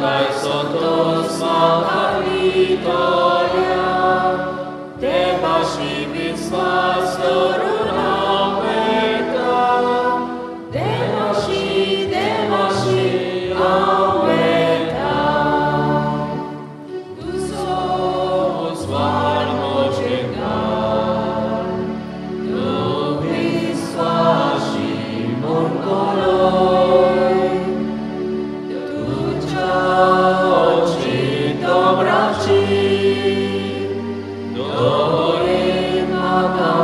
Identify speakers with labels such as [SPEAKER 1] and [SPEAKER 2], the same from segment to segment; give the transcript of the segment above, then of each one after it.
[SPEAKER 1] Kushakay Santos Makabitoria, Devashi Mitzvah Sorunaweta, Devashi, Devashi Aweta. Tu somos Varmochegar, Tu Viswashi Mongoloi, Tu Chaochi Dobrachi, Dore Makawatakoy.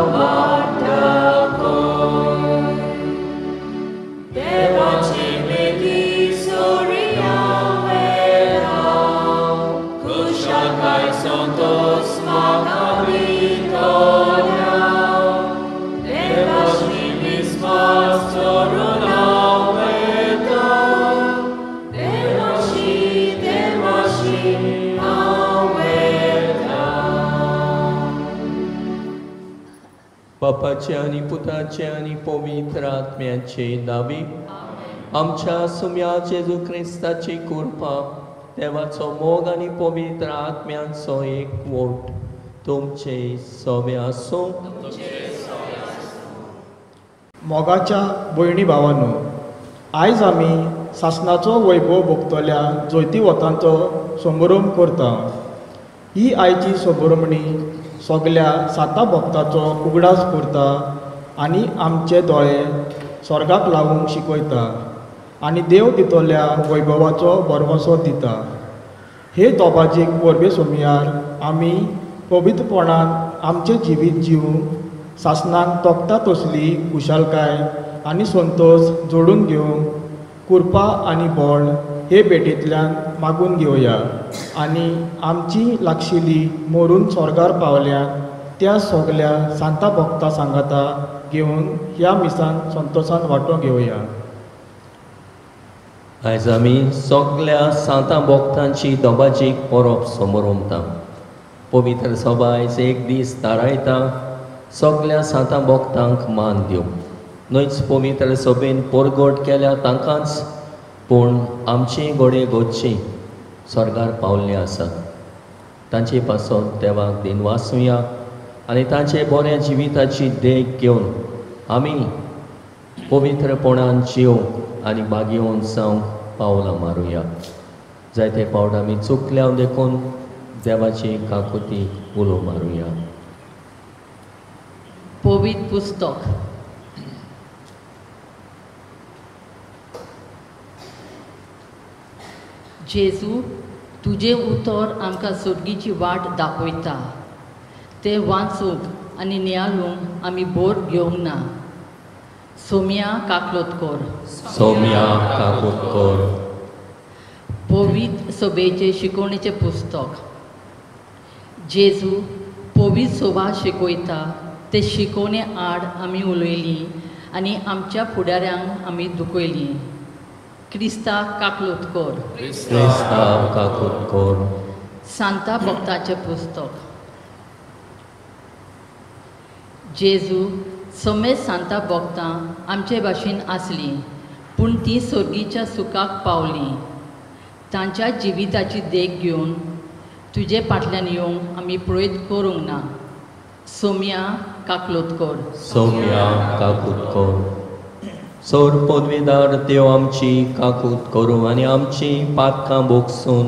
[SPEAKER 1] Devachi Medi Suriaweta, Kushakay Santos Makabitoria, Devashi Mitzvah Sorunaweta, Devashi, Devashi Aweta.
[SPEAKER 2] बापाचे आनी पुताचे आनी पवित्र आत्म्याचे नांवी आमच्या सुम्या जेजू क्रिस्ताची कृपा, देवाचो मोग आनी पवित्र आत्म्यांचो एक वोट तुमचे सवे आसूं.
[SPEAKER 3] मोगाच्या भयणी भावांनो, आयज आमी सासणाचो वैभव भोगतल्या जैतिवंतांचो संभ्रम करता. ही आयची संभ्रमणी सगल्या साता भक्ताचो उगडास करता आनी आमचे दोळे स्वर्गाक लावूंक शिकयता आनी देव दितल्या वैभवाचो भरवंसो दिता. हे दोबाजीक परबे सोमयार आमी पवित्रपणान आमचें जिवीत जिवूंक सासणाक तोखता तसली खुशालकाय आनी संतोश जोडून घेवंक कृपा आनी बळ हे भेटेंतल्यान मागून घेवया आनी आमची लागशिल्ली मरून स्वर्गार पावल्या त्या सगल्या सांता भक्ता सांगाता घेवन ह्या मिसान संतोशान वांटो घेवया.
[SPEAKER 2] आयज आमी सगल्या सांतां भक्तांची दोबाजीक परब समोरमता. पवित्र सभा आयज एक दीस थारायता सगल्या सांतां भक्तांक मान दिवंक. न्हयच पवित्र सभेन परगट केल्या तांकांच, पूण आमची घोडे गोदची स्वर्गार पावल्ली आसात तांचे पासत देवाक दिनवासुया आनी तांचे बऱ्या जिविताची देख घेवन आमी पवित्रपणान जिवंक आनी बागेवन जावंक पावलां मारुया. जायते फावट आमी चुकल्या देखून देवाची काकुती उलो मारुया.
[SPEAKER 4] पवित्र पुस्तक. जेजू, तुजें उतर आमकां सोर्गीची वाट दाखयता. तें वाचूंक आनी नियाळूंक आमी बोर घेवंक ना. सोम्या काकलोत कर.
[SPEAKER 2] सोम्या काकूत कर.
[SPEAKER 4] पवित्र सभेचें शिकोवणेचें पुस्तक. जेजू पवित्र सभा शिकयता ते शिकोवणे आड आमी उलयलीं आनी आमच्या फुडाऱ्यांक आमी दुखयलीं. क्रिस्ता काकलूत कर.
[SPEAKER 2] क्रिस्ता काकूत कर.
[SPEAKER 4] सांता भक्ताचें पुस्तक. जेजू, समेत सांता भक्तां आमचे भाशेन आसलीं, पूण तीं सोर्गीच्या सुखाक पावलीं. तांच्या जिविताची देख घेवन तुजे फाटल्यान येवंक आमी प्रयत्न करूंक ना. सोम्या काकलूत कर.
[SPEAKER 2] सोम्या काकूत कर. सोर पदवीदार देव आमची काकूत करूं आनी आमची पातकां भोगसून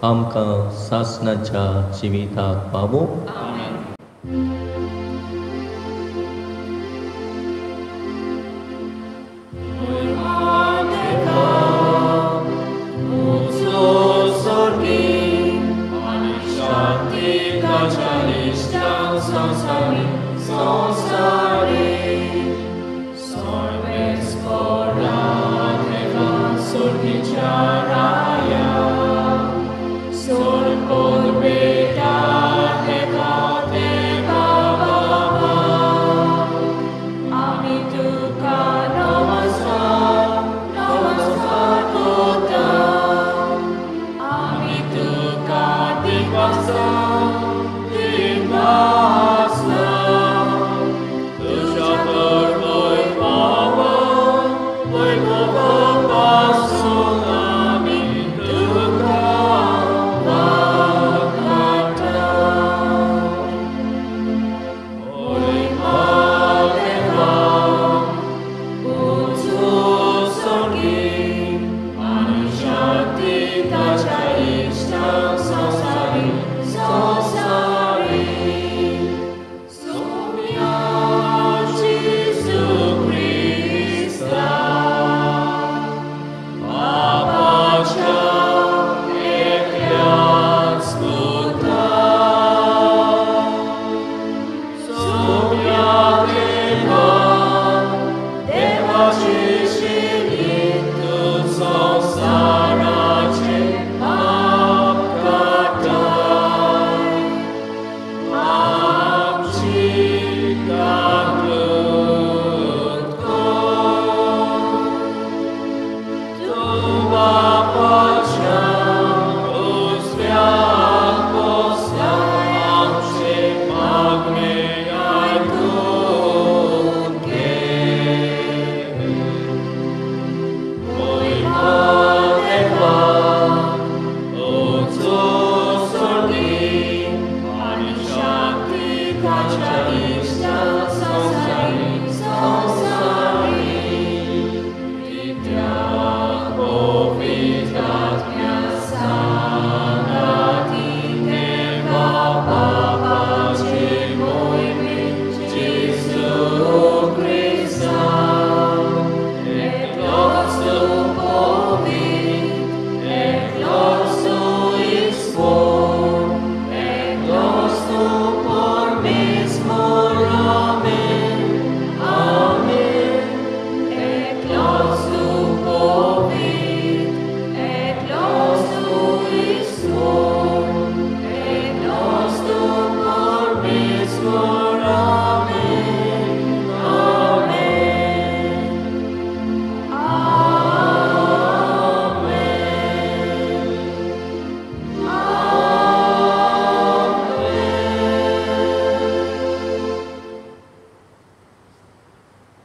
[SPEAKER 2] आमकां सासणाच्या जिविताक पावूं.
[SPEAKER 1] Sol pod beta te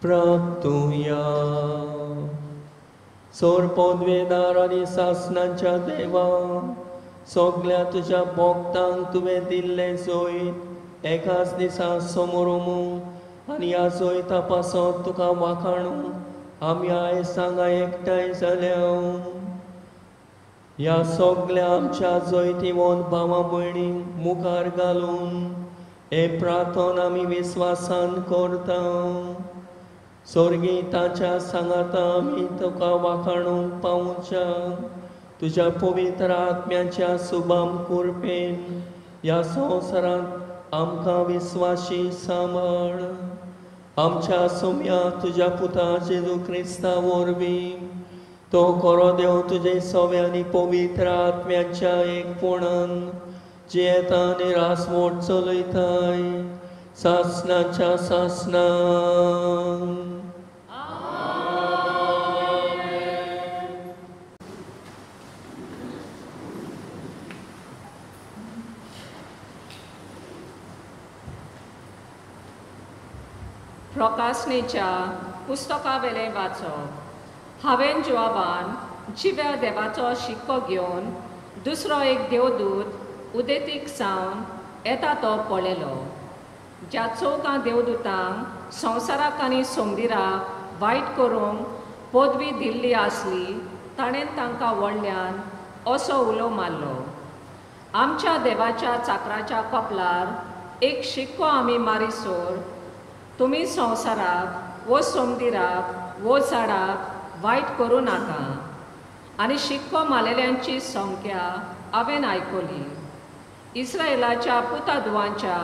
[SPEAKER 2] प्राप्तुया. सोर पदवेदार आनी सासणाच्या देवा, सगल्या तुज्या भक्तांक तुवें दिल्लें जैत एकाच दिसा समोरमू आनी ह्या जैता पासत तुका वाखाणू आमी आयज हांगा एकठांय जाल्या. ह्या सगल्या आमच्या जैतिवंत भावा भयणींक मुखार घालून हें प्रार्थना आमी विस्वासान करता. स्वर्गी ताच्या सांगाता आमी तुका वाखाणूंक पावच्या तुज्या पवित्र आत्म्याच्या सुबाम कृपेन ह्या संवसारांत आमकां विस्वाशी सांबाळ. आमच्या सोम्या तुज्या पुता जेजू क्रिस्ता वरवीं तो खरो देव तुजे सव्या आनी पवित्र आत्म्याच्या एकपणान जियेता आनी रासवट चलयताय सासणाच्या सासणाक.
[SPEAKER 5] प्रकाशनेच्या पुस्तकावेलें वाचप. हांवें जुवाबान जिव्या देवाचो शिक्को घेवन दुसरो एक देवदूत उदेंतीक सावन येता तो पळयलो. ज्या चौगां देवदूतांक संवसाराक आनी सोमदिराक वायट करूंक पदवी दिल्ली आसली ताणें तांकां व्हडल्यान असो उलो मारलो, आमच्या देवाच्या चाकराच्या कपलार एक शिक्को आमी मारिसोर तुमी संवसाराक वो सोमदिराक वो झाडाक वायट करूं नाका. आनी शिक्को मारलेल्यांची संख्या हांवें आयकली. इस्रायलाच्या पुतादुवांच्या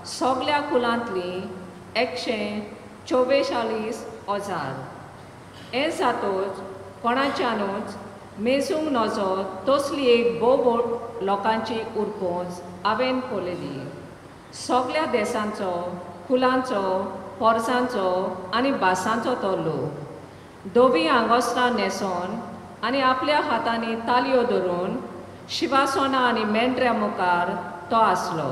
[SPEAKER 5] सगल्या कुलांतली 144,000. हें जातोच कोणाच्यानूच मेजूंक नजो तसली एक भोव लोकांची उरपोच हांवें पळयली. सगल्या देसांचो, कुलांचो, पोरसांचो आनी भासांचो तो लोक धवी आंगोस्त्रां न्हेसोन आनी आपल्या हातांनी तालयो धरून शिवासोना आनी मेंढऱ्या मुखार तो आसलो.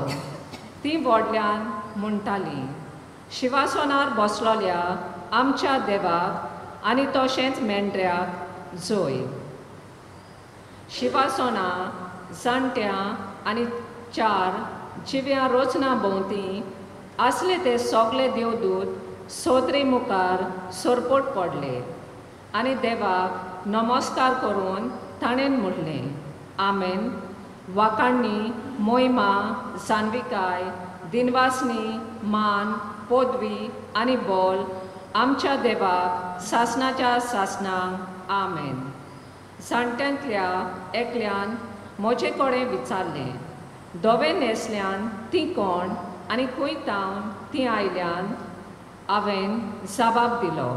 [SPEAKER 5] ती व्हडल्यान म्हणटाली, शिवासोनार बसलोल्या आमच्या देवाक आनी तशेंच मेंढऱ्याक जोय. शिवासोना जाणट्यां आनी चार जिव्या रोचना भोंवती आसले ते सगळे देवदूत सोदरे मुखार सरपट पडले आनी देवाक नमस्कार करून ताणें म्हणलें, आमेन. वाखाणणी, मोहिमा, जाणविकाय, दिनवासनी, मान, पदवी आनी बोल आमच्या देवाक सासणाच्या सासणाक. आमेन. जाणट्यांतल्या एकल्यान म्हजे कडेन विचारलें, धवे न्हेसल्यान तीं कोण आनी खंय तावन तीं आयल्यान? हांवें जबाब दिलो,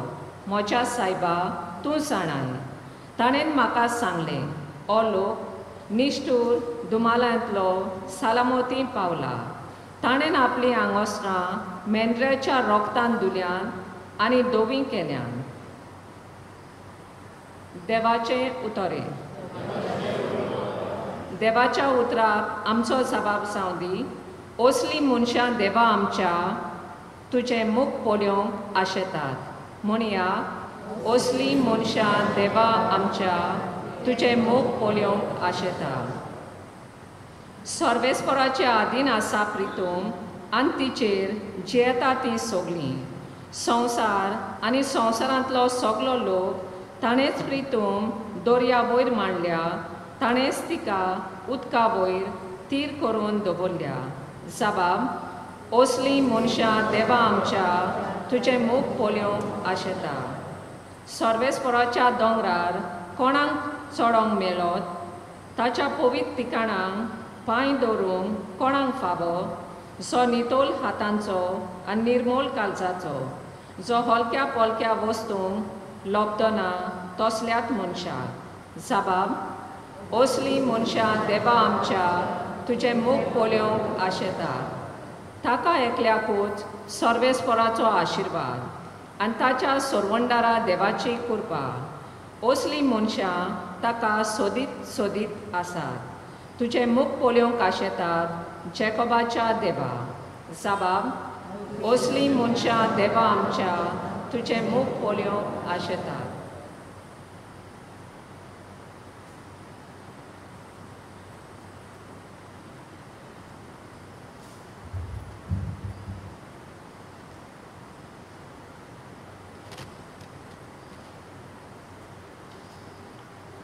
[SPEAKER 5] म्हज्या सायबा तूं जाणाय. ताणें म्हाका सांगलें, हो लोक निश्ठूर दुमालांतलो सालामोती पावला. ताणें आपलीं आंगोस्त्रां मेंढऱ्याच्या रोगतान धुल्यान आनी धवीं केल्यान. देवाचें उतरें. देवाच्या उतराक आमचो जबाब जावं दी. असली मनशां देवा आमच्या तुजें मुख पळोवंक आशेतात. म्हणया, असली मनशां देवा आमच्या तुजें मुख पळोवंक आशेतात. सर्वेस्पराचे आदीन आसा प्रितूम आनी तिचेर जियेता ती सगळीं. संवसार आनी संवसारांतलो सगलो लोक ताणेंच प्रितूम दर्या वयर मांडल्या, ताणेंच तिका उदका वयर तीर करून दवरल्या. जबाब, असली मनशां देवा आमच्या तुजें मुख पळोवंक आशेता. सर्वेस्पराच्या दोंगरार कोणाक चडोंक मेळत? ताच्या पवित्र ठिकाणांक पांय दवरूंक कोणाक फावो? जो नितोल हातांचो आनी निर्मोल काळजाचो, जो हलक्या पोलक्या वस्तूंक लोबदना तसल्याच मनशाक. जबाब, असली मनशां देवा आमच्या तुजें मुख पळोवंक आशेता. ताका एकल्याकूच सर्वेस्पराचो आशिर्वाद आनी ताच्या सोरवंडारा देवाची कृपा. असली मनशां ताका सोदीत सोदीत आसात, तुजें मुख पळोवंक आशेतात जेकोबाच्या देवा. जबाब, असली मनशां देवा आमच्या तुजें मुख पळोवंक आशेतात.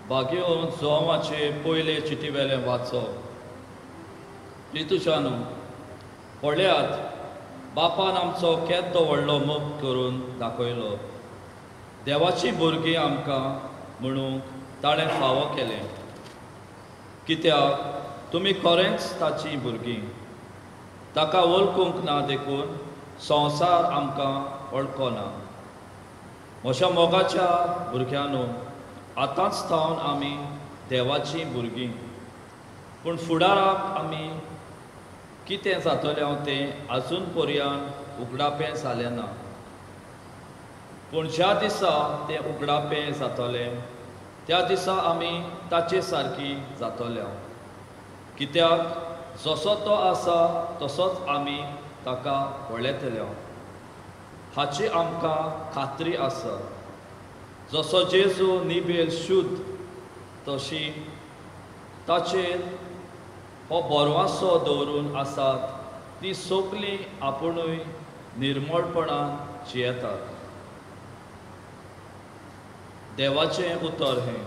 [SPEAKER 6] भाग्योन जोवाचे पयले चिटी वेलें वाचप. प्रितुशानू, पळयात बापान आमचो केदो व्हडलो मोग करून दाखयलो. देवाची भुरगीं आमकां म्हणूंक ताणें फावो केलें, कित्याक तुमी खरेंच ताचीं भुरगीं. ताका वळखूंक ना देखून संवसार आमकां वळखना. म्हज्या मोगाच्या भुरग्यांनो, आतांच थावन आमी देवाचीं भुरगीं, पूण फुडाराक आमी कितें जातलें हांव तें आजून पर्यंत उगडापें जालें ना. पूण ज्या दिसा तें उगडापें जातलें त्या दिसा आमी ताचे सारकी जातले, कित्याक जसो तो आसा तसोच आमी ताका पळयतले हाची आमकां खात्री आसा. जसो जेजू निबेल शुद्ध तशी ताचेर हो बरवासो दवरून आसात ती सगळीं आपुणूय निर्मळपणान जियेतात. देवाचें उतर हें.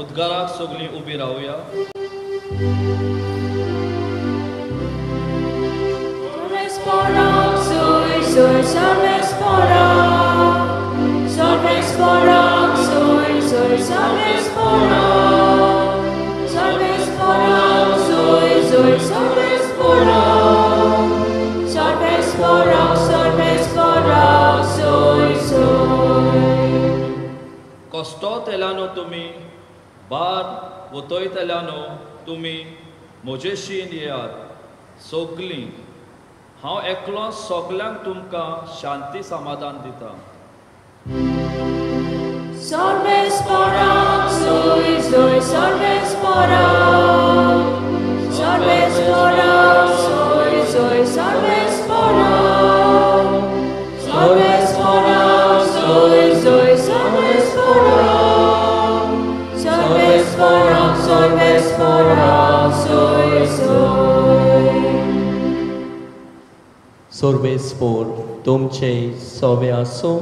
[SPEAKER 6] उद्गाराक सगळीं उबी रावया. कश्टोतेल्यानो तुमी, बार वतयतल्यानो तुमी म्हजेशीन येयात सगळीं. हांव एकलो सगल्यांक तुमकां शांती समाधान दिता.
[SPEAKER 2] सर्वेस्पोर तुमचे सोवे आसूं.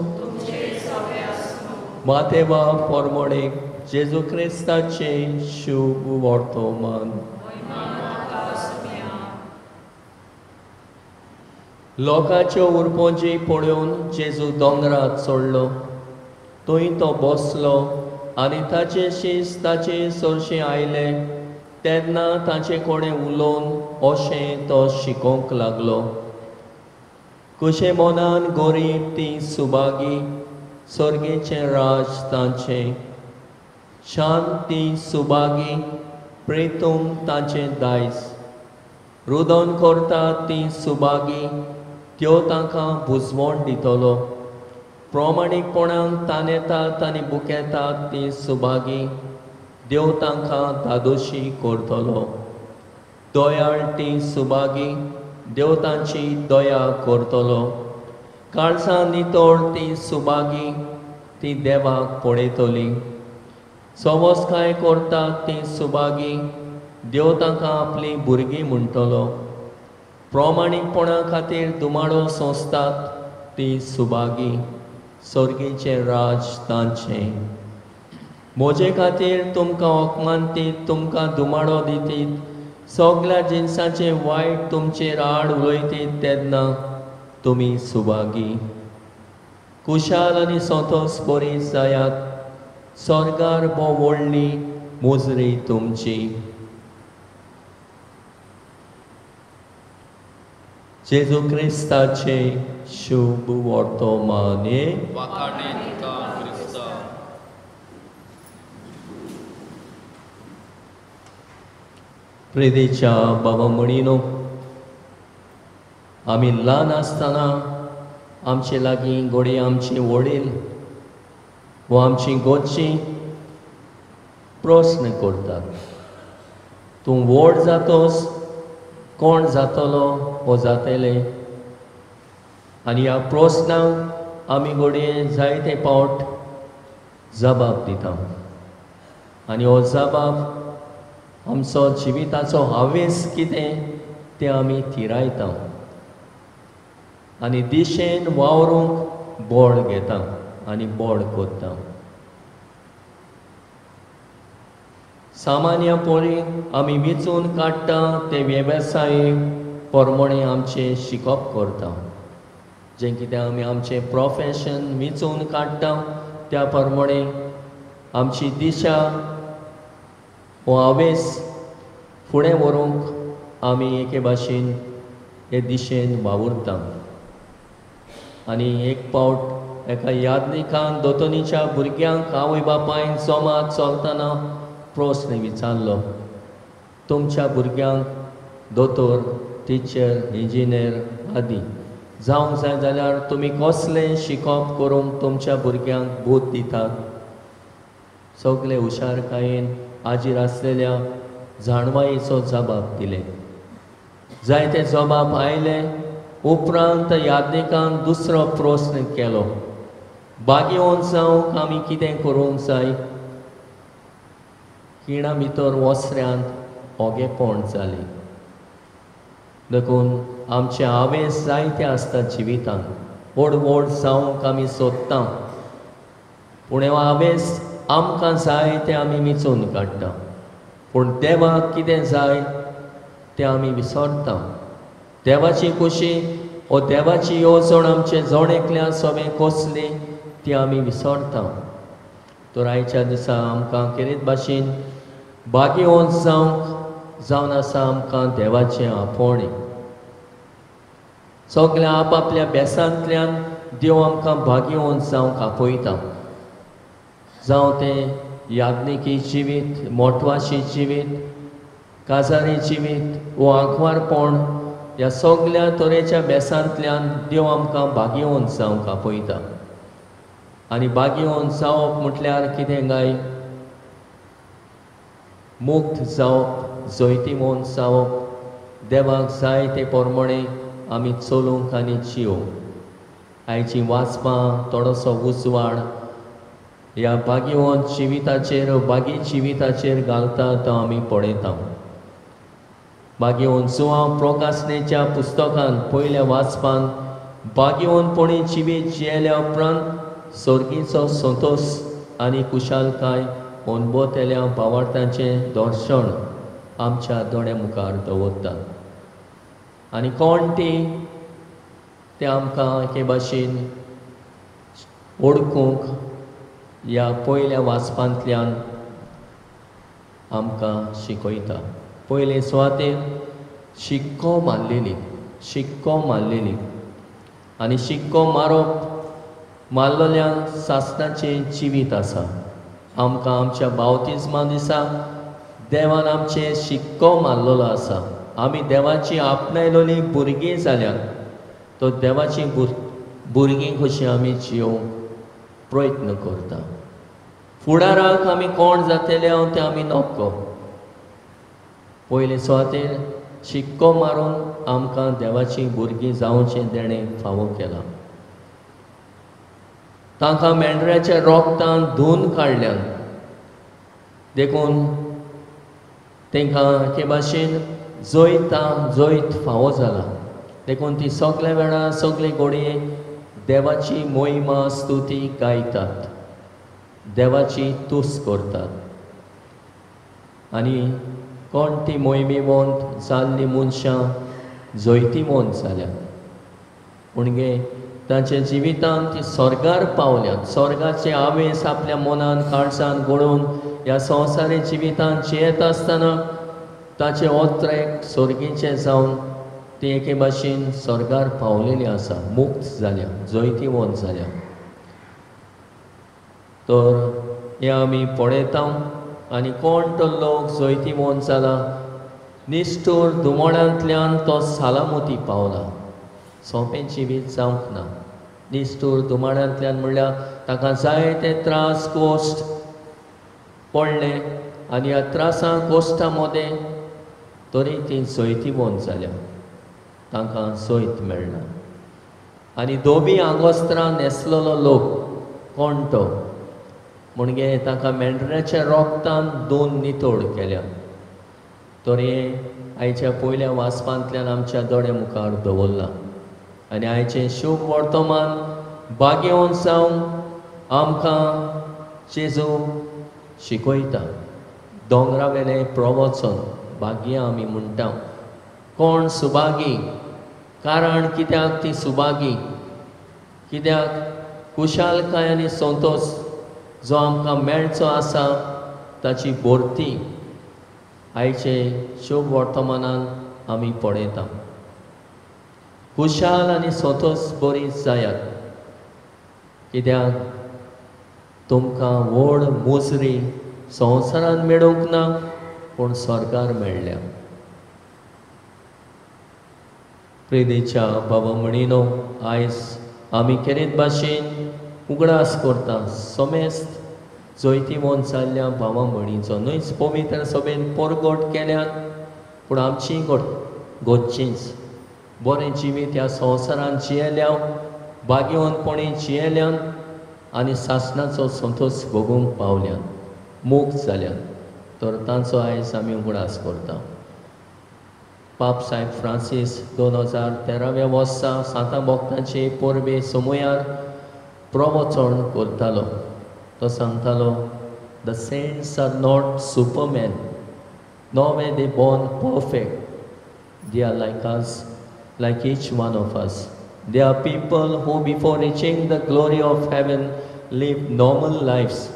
[SPEAKER 2] मातेवा फॉर्मोडेक जेजू क्रिस्ताचे शुभ वर्तमान. लोकांच्यो उरपोंजी पळोवन जेजू दोंगरार चडलो. थंय तो बसलो आनी ताचे शीस ताचे सरशीं आयले तेन्ना ताचे कडेन उलोवन अशें तो शिकोवंक लागलो. कशें मनान गरीब ती सुभागी, सर्गेचें राज तांचें. शांत ती सुभागी, प्रेतूंक तांचें दायज. रुदन करता ती सुभागी, त्यो तांकां बुजवण दितलो. प्रमाणीकपणान तानेतात आनी बुकेतात ती सुभागी, देव तांकां धादोशी करतलो. दयाळ ती सुभागी, देव तांची दया करतलो. काळजां नितळ ती सुभागी, ती देवाक पळयतली. सवसकाय करतात ती सुभागी, देव तांकां आपली भुरगीं म्हणटलो. प्रमाणीकपणा खातीर दुमाळो सोंसतात ती सुभागी, सर्गीचें राज तांचें. म्हजे खातीर तुमकां अपमानतीत, तुमकां दुमाळो दितीत, सगळ्या जिनसाचें वायट तुमचेर आड उलयतीत तेन्ना तुमी सुभागी. कुशाल आनी संतोस बरी जायात, स्वर्गार भोव व्हडली मुजरी तुमची. जेजू क्रिस्ताचे शुभ वर्तमान. प्रितीच्या बाबा म्हणिनो, आमी ल्हान आसतना आमचे लागीं घडये आमचे वडील वा आमची गोची प्रस्न करतात, तूं व्हड जातोस कोण जातलो वो जातले? आनी ह्या प्रस्नांक आमी घडये जायते पावट जबाब दिता आनी हो जबाब आमचो जिविताचो हावेस कितें तें आमी थिरायता आनी दिशेन वावरूंक बळ घेता आनी बळ करता. सामान्यपणी आमी विंचून काडटा ते वेवसाय प्रमाणे आमचें शिकप करता. जें कितें आमी आमचें प्रोफेशन विंचून काडटा त्या प्रमाणे आमची दिशा हो हावेस फुडें व्हरूंक आमी एके भाशेन हे दिशेन वावुरता. आनी एक पावट एका यादनिकान दोतोनीच्या भुरग्यांक आवय बापायन जोमात चलतना प्रस्न विचारलो, तुमच्या भुरग्यांक दोतोर, टिचर, इंजिनियर आदी जावंक जाय जाल्यार तुमी कसलें शिकप करूंक तुमच्या भुरग्यांक बोध दितात? सगळे हुशारकायेन हाजीर आसलेल्या जाणवायेचो जबाब दिले. जायते जबाब आयले उपरांत यादनिकान दुसरो प्रस्न केलो, भाग्यवंत जावंक आमी कितें करूंक जाय? खिणा भितर वसऱ्यांत ओगेपण जालें. देखून आमचे हावेस जायते आसतात जिवितांत, व्हड व्हड जावंक आमी सोदता, पूण हो हावेस आमकां जाय तें आमी विंचून काडटा, पूण देवाक कितें जाय तें आमी विसरता. देवाची खुशी वो देवाची येवजण आमचे जण एकल्या सोबें कसली ती आमी विसरता. तर आयच्या दिसा आमकां खेरीत भाशेन भाग्यवंत जावंक जावन आसा आमकां देवाचें आपोवणें. सगळ्या आपआपल्या बेसांतल्यान देव आमकां भाग्यवंत जावंक आपयता. जावं तें याज्ञिकी जिवीत, मोटवाशी जिवीत, काजारी जिवीत वो आंकवारपण, ह्या सगळ्या तरेच्या बेसांतल्यान देव आमकां भाग्यवंत जावंक आपयता. आनी भाग्यवंत जावप म्हटल्यार कितें काय? मुक्त जावप, जैतिवंत जावप, देवाक जाय ते प्रमाणे आमी चलूंक आनी जियोंक. आयची वाचपां थोडोसो उजवाड ह्या भाग्यवंत जिविताचेर, भागी जिविताचेर घालता तो आमी पळयता. भाग्यवंत जुवांव प्रोकासनेच्या पुस्तकान पयल्या वाचपान भाग्यवंतपणी जिवीत जियेल्या उपरांत सर्गीचो संतोश आनी कुशालकाय अणभवतल्या भावार्थांचें दर्शन आमच्या दोळ्या मुखार दवरता. आनी कोण ती ते आमकां एके भाशेन वळखूंक ह्या पयल्या वाचपांतल्यान आमकां शिकयता. पयले सुवातेर शिक्को मारलेली, शिक्को मारलेली आनी शिक्को मारप मारलेल्या सासणाचें जिवीत आसा. आमकां आमच्या बावतिज्मा दिसा देवान आमचें शिक्को मारलेलो आसा. आमी देवाची आपणायलेली भुरगीं जाल्यात, तो देवाची भुरगीं कशीं आमी जियोवंक प्रयत्न करता. फुडाराक आमी कोण जातले तें आमी नक्को. पयले सुवातेर शिक्को मारून आमकां देवाची भुरगीं जावचें देणें फावो केलां. तांकां मेंढऱ्याच्या रोगतान धुवन काडल्यान, देखून तांकां एके भाशेन जैता जैत फावो जाला. देखून ती सगल्या वेळार सगळे घडये देवाची मोहिमा स्तुती गायतात, देवाची तुस्त करतात. आनी कोण ती मोहिमेवंत जाल्लीं मनशां जैतिवंत जाल्यात, पूण गे तांच्या जिवितांत ती स्वर्गार पावल्यात. स्वर्गाचे हावेस आपल्या मनान काळजान घडोवन ह्या संवसारी जिवितांत जियेता आसतना ताचे ओत्रेक स्वर्गीचे जावन ती एके भाशेन स्वर्गार पावलेली आसा, मुक्त जाल्या, जैतिवंत जाल्या. तर हें आमी पळयता. आनी कोण तो लोक जैतिवंत जाला, निश्ठूर दुमोळ्यांतल्यान तो सालामती पावला. सोंपें जिवीत जावंक ना. निश्ठूर दुमाळ्यांतल्यान म्हणल्यार ताका जायते त्रास कोश्ट पडले आनी ह्या त्रासां कोश्टां मदें तरी ती जैतिवंत जाल्या, तांकां जैत मेळ्ळां. आनी धोबी आंगोस्त्रां न्हेसलेलो लोक कोण तो म्हणजे ताका मेंढऱ्याच्या रोगतान दोन नितळ केल्या. तर हें आयच्या पयल्या वाचपांतल्यान आमच्या दोळे मुखार दवरलां. आनी आयचें शुभ वर्तमान भाग्यवंत जावन आमकां जेजू शिकयता. दोंगरावेलें प्रवचन भाग्यां आमी म्हणटा. कोण सुभागी? कारण कित्याक ती सुभागी? कित्याक खुशालकाय आनी संतोश जो आमकां मेळचो आसा ताची भरती आयचे शुभ वर्तमानान आमी पळयता. खुशाल आनी संतोश बरी जायात, कित्याक तुमकां व्हड मोजरी संवसारान मेळूंक ना पूण सरकार मेळ्ळ्या. प्रेदेच्या बाबा म्हणिनो, आयज आमी केरीत भाशेन उगडास करता समेस्त जैतिवंत जाल्ल्या भावा भयणीचो. न्हयच पवित्र सभेन परगट केल्यान पूण आमची गोदचीच बरें जिवीत ह्या संवसारान जियेल्या, भाग्यवंतपणी जियेल्यान आनी सासणाचो संतोश भोगूंक पावल्यान, मुक्त जाल्यान. तर तांचो आयज आमी उगडास करता. पाप साहेब फ्रांसीस 2013व्या वर्सा सांता भक्तांचे परबे समयार प्रवचन करतालो. तो सांगतालो, the saints are not superman, nor were they born perfect. They are like us, like each one of us. They are people who before reaching the glory of heaven live normal lives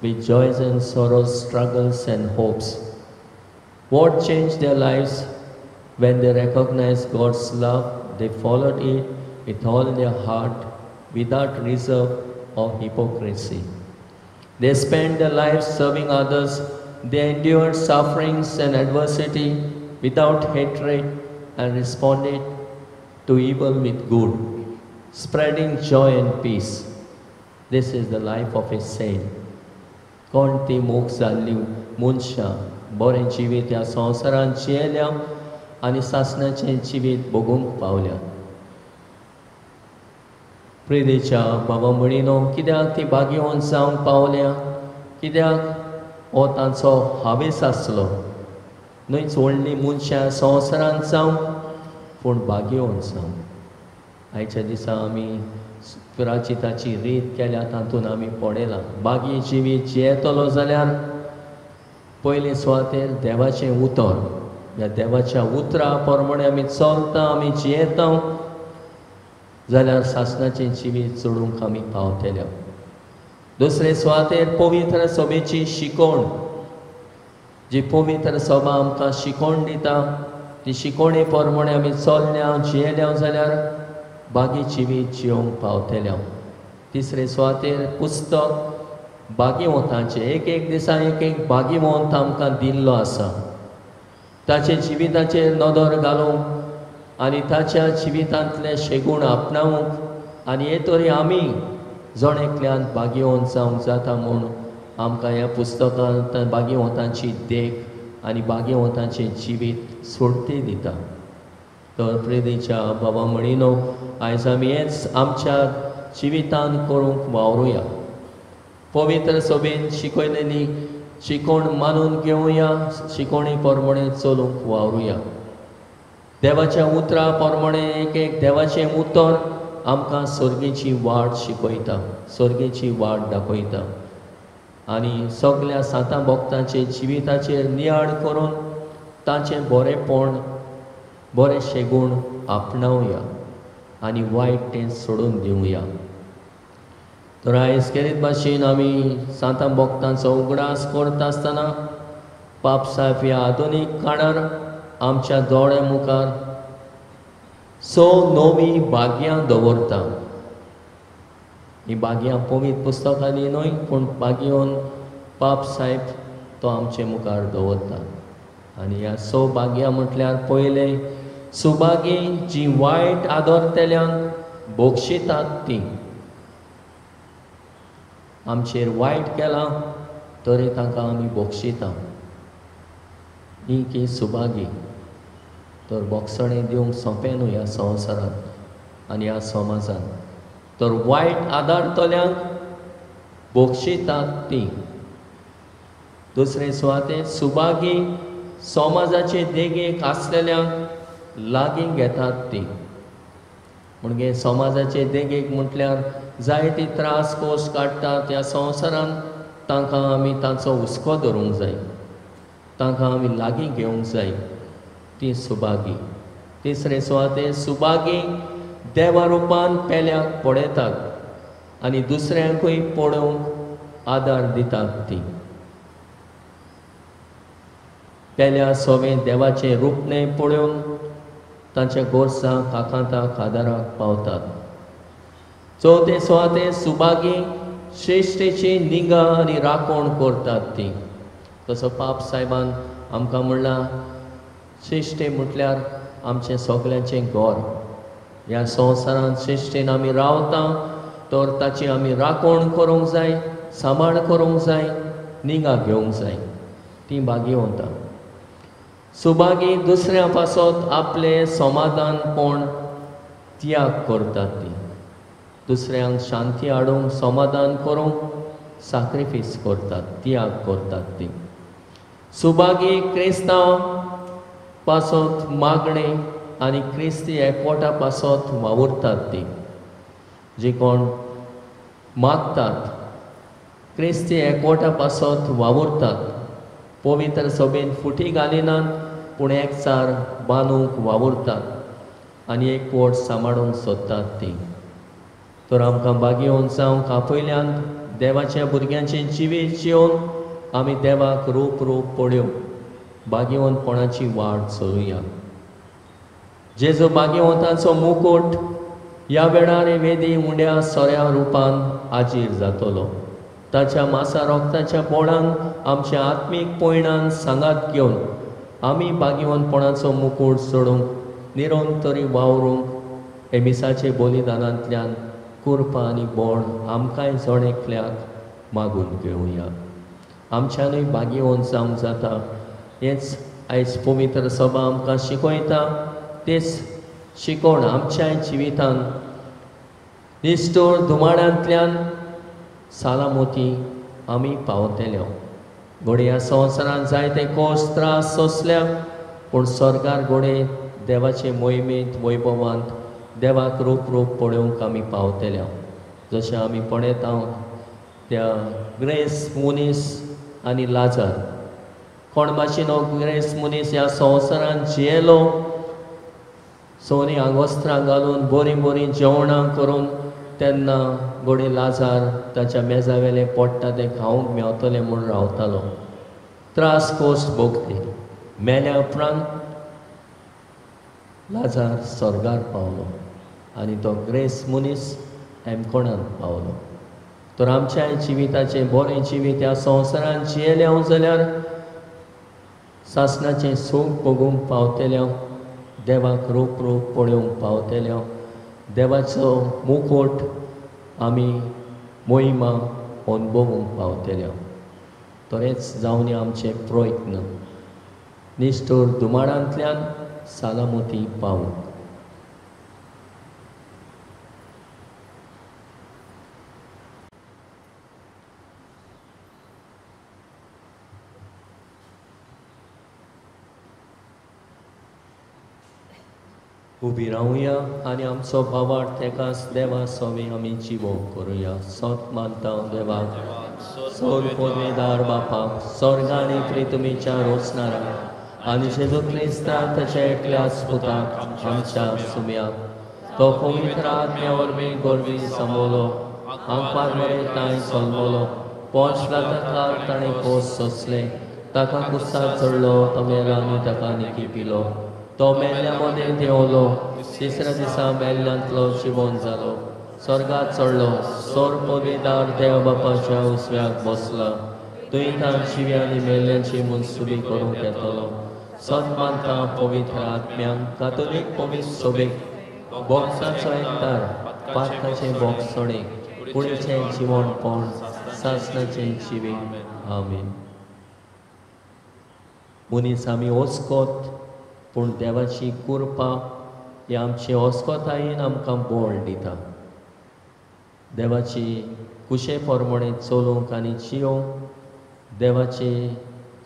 [SPEAKER 2] with joys and sorrows, struggles and hopes. What changed their lives? When they recognized God's love, they followed it with all their heart, without reserve or hypocrisy. They spent their lives serving others. They endured sufferings and adversity without hatred and responded to evil with good, spreading joy and peace. This is the life of a saint. कोण ती मोग जाल्ली मनशां बरें जिवीत ह्या संवसारान जियेल्या आनी सासणाचें जिवीत भोगूंक पावल्या. प्रेदेच्या बाबा म्हणिनो, कित्याक ती भाग्यवंत जावंक पावल्या? कित्याक हो तांचो हावेस आसलो. न्हयच व्हडलीं मनशां संवसारान जावंक पूण भाग्यवंत जावंक. आयच्या दिसा आमी प्राचिताची रीत केल्या तातूंत आमी पळयलां, बागी जिवीत जियेतलो जाल्यार पयले सुवातेर देवाचें उतर, ह्या देवाच्या उतरा प्रमाणे आमी चलता, आमी जियेता जाल्यार सासणाचें जिवीत चडूंक आमी पावतले. दुसरे सुवातेर पवित्र सभेची शिकवण, जी पवित्र सभा आमकां शिकवण दिता ती शिकवणे प्रमाणे आमी चल्ल्या जियेल्या जाल्यार बागी जिवीत जियोंक पावतले. तिसरे सुवातेर पुस्तक भाग्यवंतांचें, एक एक दिसा एक एक भाग्यवंत आमकां दिल्लो आसा. ताचे जिविताचेर नदर घालूंक आनी ताच्या जिवितांतले शेगूण आपणावंक आनी हे तरी आमी जण एकल्यान भाग्यवंत जावंक जाता म्हूण आमकां ह्या पुस्तकांत भाग्यवंतांची देख आनी भाग्यवंतांचें जिवीत सोडती दिता. तर प्रेदेच्या बाबा म्हणिनो, आयज आमी हेंच आमच्या जिवितान करूंक वावरुया. पवित्र सभेन शिकयलेली शिकवण मानून घेवया, शिकवणी प्रमाणे चलूंक वावरुया. देवाच्या उतरा प्रमाणे एक एक देवाचें उतर आमकां सर्गेची वाट शिकयता, सर्गेची वाट दाखयता आनी सगल्या सांतां भक्तांचे जिविताचेर नियाळ करून तांचें बरेंपण, बरें शेगूण आपणावया आनी वायट तें सोडून दिवया. तर आयज केरीत भाशेन आमी सांतां भक्तांचो उगडास करता आसतना पाप साहेब ह्या आधुनीक काळार आमच्या दोळ्या मुखार 6 नवी भाग्यां दवरता. ही भाग्यां पवित्र पुस्तकांनी न्हय पूण भाग्योन पाप साहेब तो आमचे मुखार दवरता. आनी ह्या 6 भाग्यां म्हटल्यार पयलें सुभागी जी वायट आदरतल्यांक बक्षितात ती. आमचेर वायट केलां तरी तांकां आमी बक्षिता, ही की सुभागी. तर बक्षणें दिवंक सोंपें न्हू ह्या संवसारांत, आनी ह्या समाजान तर वायट आदारतल्यांक बक्षितात ती। दुसरे सुवातेर सुभागी समाजाचे देगेक आसलेल्यांक लागीं घेतात ती। म्हणजे समाजाचे देगेक म्हटल्यार जायते त्रास कोस काडटात ह्या संवसारांत, तांकां आमी तांचो हुस्को धरूंक जाय, तांकां आमी लागीं घेवंक जाय, ती सुभागी। तिसरे सुवातेर सुभागी देवा रुपान पेल्याक पळयतात आनी दुसऱ्यांकूय पळोवंक आदार दितात ती। पेल्या सोवें देवाचें रूपणें पळोवन तांच्या गोरसांक आकांताक आदाराक पावतात। चवथे सुवातेर सुभागी श्रेश्ठेची निगा आनी राखण करतात ती। तसो पाप साहेबान आमकां म्हणलां श्रेश्ठे म्हटल्यार आमचें सगल्यांचें घर। ह्या संवसारांत श्रेश्ठेन आमी रावता तर ताची आमी राखण करूंक जाय, सांबाळ करूंक जाय, निगा घेवंक जाय, ती भाग्यवंता। सुभागी दुसऱ्या पासत आपलें समाधानपण त्याग करतात ती, दुसऱ्यांक शांती हाडूंक समाधान करूंक साक्रिफीस करतात, त्याग करतात ती। सुभागी क्रिस्तांव पासत मागणें आनी क्रिस्ती एकवटा पासत वावुरतात ती। जी कोण मागतात क्रिस्ती एकवटा पासत वावुरतात, पवित्र सभेन फुटी घालिनात पूण एकचार बांदूंक वावुरतात आनी एकवट सांबाळूंक सोदतात ती। तर आमकां भाग्यवंत जावंक आपयल्यान देवाच्या भुरग्यांचें जिवीत जिवन आमी देवाक रूप रूप पळोवंक भाग्यवंतपणाची वाट चलुया। जेजू भाग्यवंतांचो मुकुट ह्या वेळार वेदी उंड्या सोऱ्या रुपान आजीर जातलो। ताच्या मासा रोगताच्या बोळान आमच्या आत्मीक पयणान सांगात घेवन आमी भाग्यवंतपणाचो मुकूट चडोवंक निरंतरी वावरूंक एमिसाचे बलिदानांतल्यान कुरपा आनी बोण आमकांय जण एकल्याक मागून घेवया। आमच्यानूय भाग्यवंत जावंक जाता हेंच आयज पवित्र सभा आमकां शिकयता। तेच शिकोवण आमच्याय जिवितान निश्ठूर धुमाळ्यांतल्यान सालामोती आमी पावतल्यो। घडये ह्या संवसारांत जायते कोस त्रास सोंसल्या पूण स्वर्गार घडये देवाचे मोहिमेंत वैभवांत देवाक रूप रूप पळोवंक आमी पावतल्या। जशें आमी पळयता त्या ग्रेस मनीस आनी लाजार, कोण भाशेन हो ग्रेस मनीस ह्या संवसारांत जियेलो, सोनी आंगवस्त्रां घालून बरीं बरीं जेवणां करून, तेन्ना घडये लाजार ताच्या मेजा वेलें पडटा तें खावंक मेवतलें म्हूण रावतालो। त्रास कोस भोगले, मेल्या उपरांत लाजार स्वर्गार पावलो आनी तो ग्रेस मनीस एमकोणांत पावलो। तर आमच्या जिविताचें बरें जिवीत ह्या संवसारांत जियेलें हांव जाल्यार सासणाचें सूख भोगूंक पावतलें हांव, देवाक रूप रूप पळोवंक पावतलें हांव, देवाचो मुकुट आमी मोहिमा अनुभवूंक पावतले हांव। तरेंच जावनी आमचे प्रयत्न निश्ठूर धुमाळांतल्यान सालामती पावूंक। उबी रावया आनी आमचो भावार्थ एकाच देवा सोवे आमी जिवो करुया। सत मानता देवाक, सोर पदवेदार बापाक, स्वर्ग आनी पृथ्वीच्या रोचणाराक आनी जेजू क्रिस्ताक ताच्या एकल्याच पुताक आमच्या सुम्याक, तो पवित्र आत्म्या वरवीं गोरवी संबोलो, आंकपार मरे तांय चलबोलो, पोंच लाखार ताणें कोस सोंसले, ताका कुसार चडलो, तो मेलो आनी ताका निकी पिलो, तो मेल्ल्या मदें देंवलो, तिसऱ्या दिसा मेल्ल्यांतलो जिवोन जालो, स्वर्गात चडलो, सोर पदवेदार देव बापाच्या उजव्याक बसला, थंय तां जिव्या आनी मेल्ल्यांची मनसुबी करूंक येतलो। सत मानता पवित्र आत्म्यांक, कातोलीक पवित्र सोबेक, बोक्साचो एकतार, पातकाचें बोक्सोणें, कुडीचें जिवणपण, सासणाचें जिवीत। आमेन। मनीस आमी वचकोत पूण देवाची कृपा ही आमची ओस्कोतायेन आमकां बळ दिता. देवाची कुशे प्रमाणे चलूंक आनी जियोंक देवाचे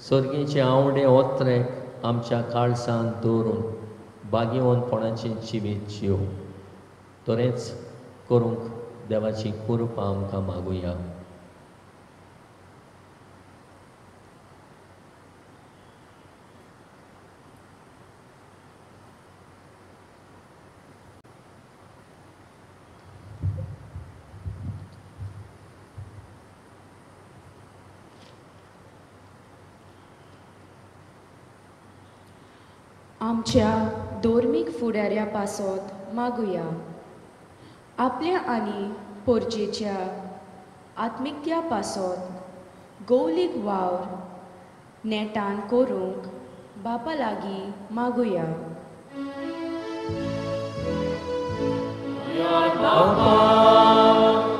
[SPEAKER 2] सर्गीचे आवडे ओत्रेक आमच्या काळसांत दवरून बागेवनपणाचें जिवीत जियोंक तरेंच करूंक देवाची कृपा आमकां मागुया.
[SPEAKER 7] आमच्या धर्मीक फुडाऱ्या पासत मागुया. आपल्या आनी पोरजेच्या आत्मिकत्या पासत गौलीक वावर नेटान करूंक बापा लागीं मागुया.
[SPEAKER 1] बापा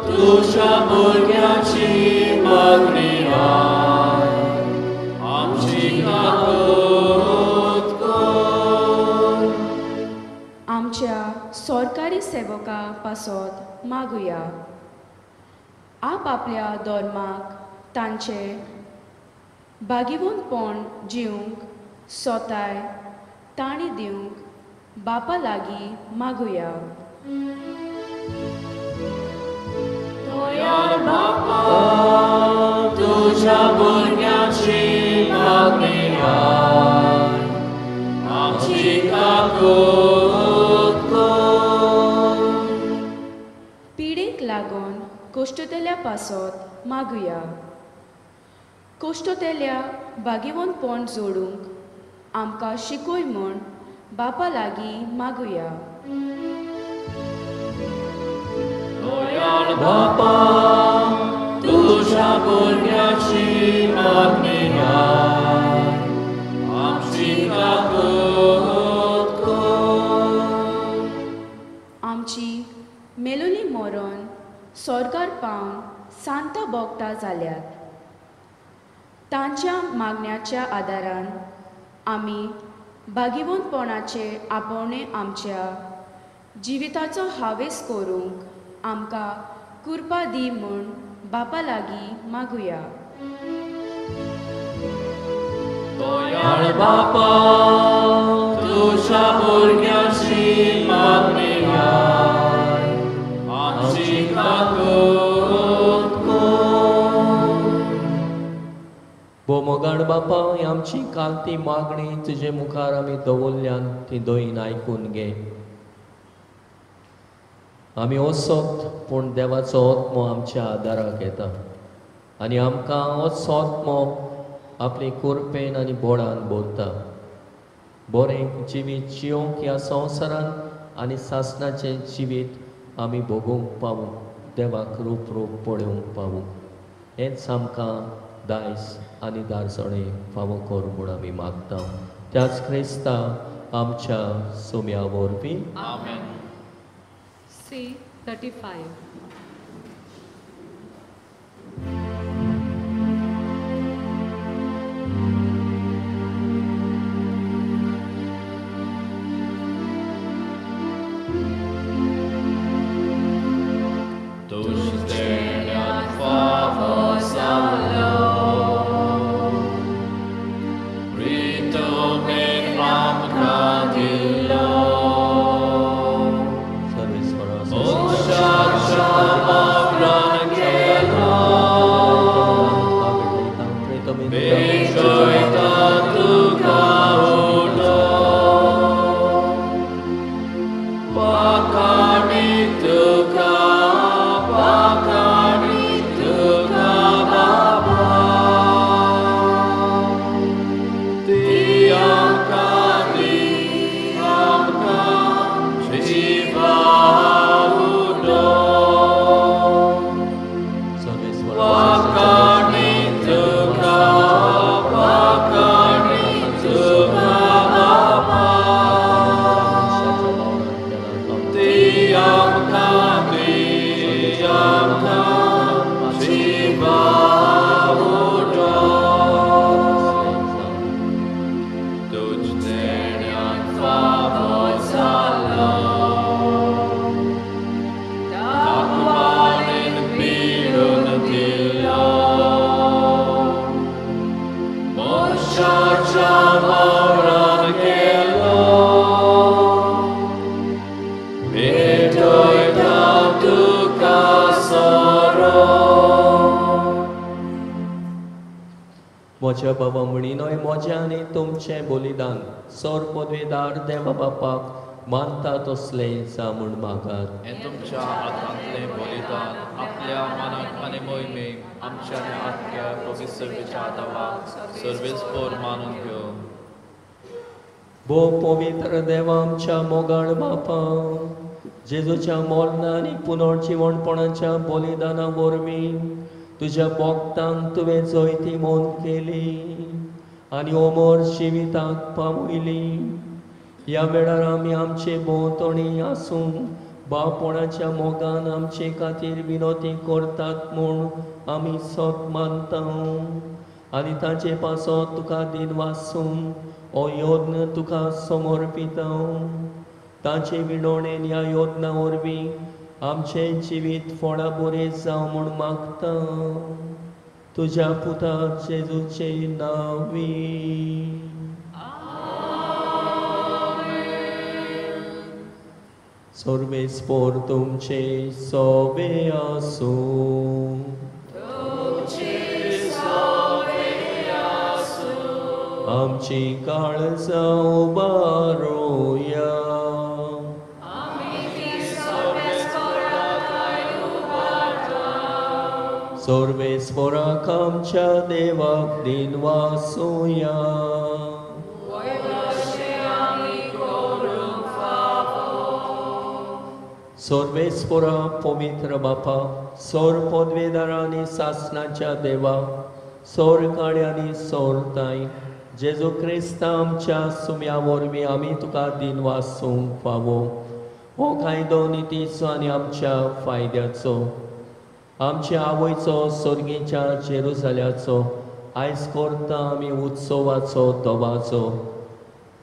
[SPEAKER 1] तुज्या भुरग्याची मागणी आमची काकूत कर.
[SPEAKER 7] आमच्या सरकारी सेवका पासत मागुया. आपआपल्या धर्माक तांचे बागीवनपण जिवंक सोताय ताणी दिवंक बापा लागीं मागुया.
[SPEAKER 1] बापा तुज्या भुरग्याची मागणी आमची काकूत कर.
[SPEAKER 7] पिडेक लागून कोश्टतल्या पासत मागुया. कोश्टतल्या बागेवनपण जोडूंक आमकां शिकय म्हूण बापा लागीं मागुया.
[SPEAKER 1] बापा तुज्या भुरग्याची मागणी आमची काकूत कर.
[SPEAKER 7] आमची मेलोली मरण सरकार पावन सांता बोगता जाल्यात. तांच्या मागण्याच्या आदारान आमी बागेवनपणाचे आपोवणे आमच्या जिविताचो हावेस करूंक आमकां कृपा दी म्हूण बापा लागीं मागुया.
[SPEAKER 1] दयाळ बापा तुज्या भुरग्याची मागणी आमची काकूत कर.
[SPEAKER 2] भोव बापा, ही आमची कालती मागणी तुजे मुखार आमी दवरल्यान ती दोयीन आयकून घे. आमी असक्त पूण देवाचो आत्मो आमच्या आदाराक येता आनी आमकां असो आत्मो आपले कुरपेन आनी बोळान भरता. बरें जिवीत जियोंक ह्या संवसारान आनी सासणाचें जिवीत आमी भोगूंक पावूं, देवाक रूप रूप पळोवंक पावूं, हेंच आमकां दायज आनी दारसणे फावो कर म्हूण आमी मागता. त्याच क्रिस्ता आमच्या सोम्या वरवीं.
[SPEAKER 1] आमेन.
[SPEAKER 5] C 35.
[SPEAKER 2] Service for us. म्हज्या बाबा म्हणिनय म्हजें आनी तुमचें बलिदान सोर पदवेदार देवा बापाक मानता तसलें जा म्हूण मागात.
[SPEAKER 6] हें तुमच्या हातांतलें बलिदान आपल्या मनाक आनी मोहिमेक आमच्या आनी आख्या पवित्र आदावाक सर्वेस्पोर मानून घेवन.
[SPEAKER 2] भोव पवित्र देवा आमच्या मोगाळ बापा, जेजूच्या मरणा आनी पुनर्जिवणपणाच्या बलिदाना वरवीं तुज्या भक्तांक तुवें जैती मोन केली आनी अमर जिविताक पावयली. ह्या वेळार आमी आमचे भोंवतणी आसून बापणाच्या मोगान आमचे खातीर विनोती करतात म्हूण आमी सत मानता आनी ताचे पासत तुका दिनवासून हो यत्न तुका समर्पिता. ताचे विणवणेन ह्या यत्ना वरवीं आमचें जिवीत फळां बरें जावं म्हूण मागता. तुज्या पुता जेजूचे नांवी. सर्वेस्पोर तुमचे सोबे आसूं. आमची काळजां उबारुया. सर्वेस्पोराक आमच्या देवाक दिनवासुया. सर्वेस्पोरा पवित्र बापा, सोर पदवेदारा आनी सासणाच्या देवा, सोर काळ्यांनी सोर ताय जेजू क्रिस्ता आमच्या सुम्या वरवीं आमी तुका दिनवासूंक फावो. हो कायदो नितीचो आनी आमच्या फायद्याचो, आमच्या आवयचो सर्गीच्या जेरुजाल्याचो आयज करता आमी उत्सवाचो दबाजो.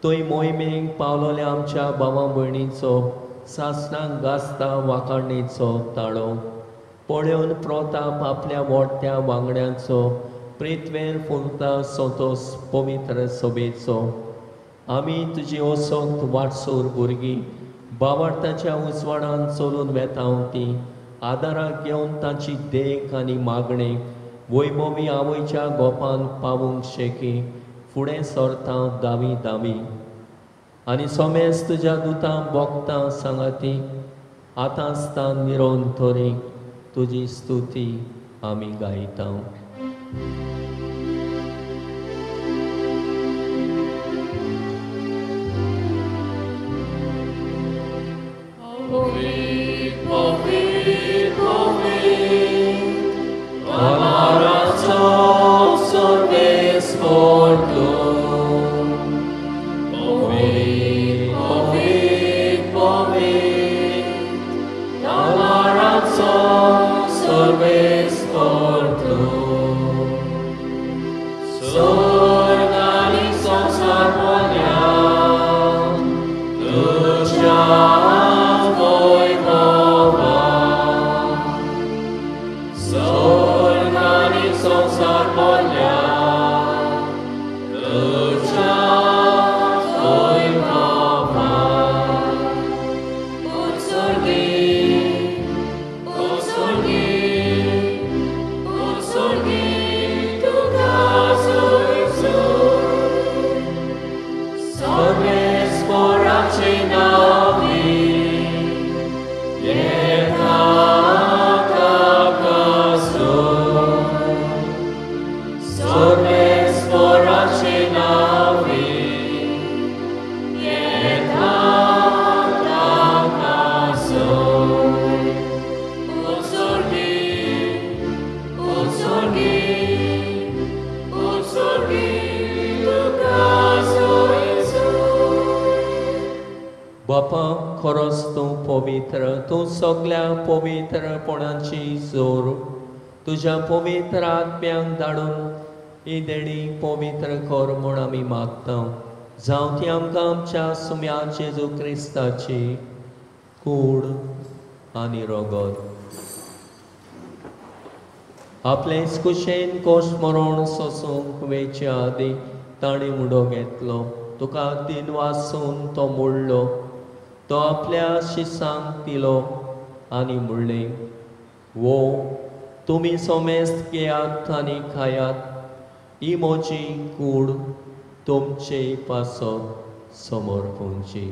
[SPEAKER 2] थंय मोहिमेक पावलोल्या आमच्या भावा भयणीचो सासणाक गाजता वाखाणीचो ताळो पळोवन प्रताप आपल्या मोठ्या वांगड्यांचो प्रिथ्वेर फुलता संतोस पवित्र सभेचो. आमी तुजी असक्त वाटसूर भुरगीं बावार्थाच्या उजवाडान चलून वेता ती आदाराक घेवन ताची देख आनी मागणें वैभवी आवयच्या गोपान पावूंक शेकी फुडें सरता दावी दावी आनी सोमेस तुज्या दुतां बोगतां सांगाती आतां आसता निरंतरी तुजी स्तुती आमी गायता. बापा खरोच तूं पवित्र, तूं सगल्या पवित्रपणाची जोर. तुज्या पवित्र आत्म्यांक धाडून ही देणी पवित्र कर म्हूण आमी मागता. जावं ती आमकां आमच्या सुम्या जेजू क्रिस्ताची कूड आनी रगत. आपले कुशेन कोश मरण सोसूंक वेचे आदी ताणें उडो घेतलो, तुका दिनवासून तो मोडलो, तो आपल्या शिसांक दिलो आनी म्हणलें, वो तुमी सोमेस्त घेयात आनी खायात, ही म्हजी कूड तुमचे पासत समर्पणची.